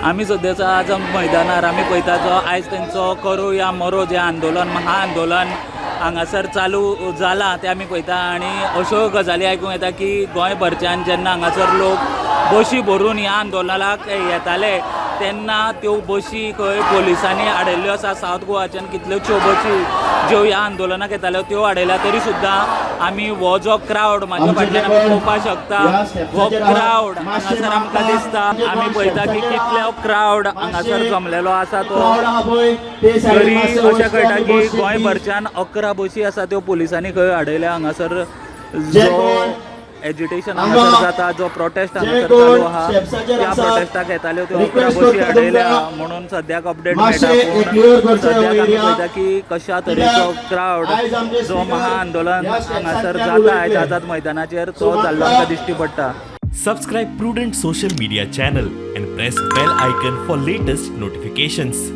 आमी सद्याचा आज मैदानार आमी पळयता जो आयज तेंचो करो या मरो जें आंदोलन, महाआंदोलन हांगासर चालू जालां तें आमी पळयता. आनी अश्यो गजाली आयकूंक येता की गोंयभरच्यान जेन्ना हांगासर लोक बशी भरून ह्या आंदोलनाक येताले तेन्ना त्यो बशी खंय पोलिसांनी आडयल्ल्यो आसा. सावथ गोवाच्यान कितल्योश्यो बशी ज्यो ह्या आंदोलनाक येताल्यो त्यो आडयल्या, तरी सुद्दां आमी हो जो क्रावड म्हाज्या आमचे फाटल्यान जे आमी कोण पळोवपाक शकता, ह्या हो स्टेप्साचेर आहात, क्रावड मातशे हांगासर आमकां मागता, दिसता. आमचे आमी कोण पळयता की स्टेप्साचेर कितलो आहात, क्रावड हांगासर मातशे जमलेलो आसा तो. क्रावड आहा पळय ते सायडीन तरी मातशे अशें वचचे कळटा आनी की बसचे ती. गोंयभरच्यान 11 बशी आसा त्यो पोलिसांनी खंय हाडयल्या. हांगासर जे जो कोण एजिटेशन हांगा हांगासर जाता, जो प्रोटेस्ट जे हांगासर कोण चालू आहा, स्टेप्साचेर त्या आसात, प्रोटेस्टाक येताल्यो त्यो 11 रिक्वेस्ट बशी करता हाडयल्या तुमकां. म्हणून सद्याक अपडेट मातशे मेळटा. एक पूण क्लियर करचें सद्याक आमी एरिया. पळयता की कशा तरेचो कित्याक क्रावड आयज आमचे जो स्पीकर महाआंदोलन ह्या हांगासर स्टेप्सांतल्यान जाता आयज उलयतले. आझाद मैदानाचेर सो तो जाल्लो म्हाका आमकां दिश्टी पडटा. Subscribe Prudent Social Media channel and press bell icon for latest notifications.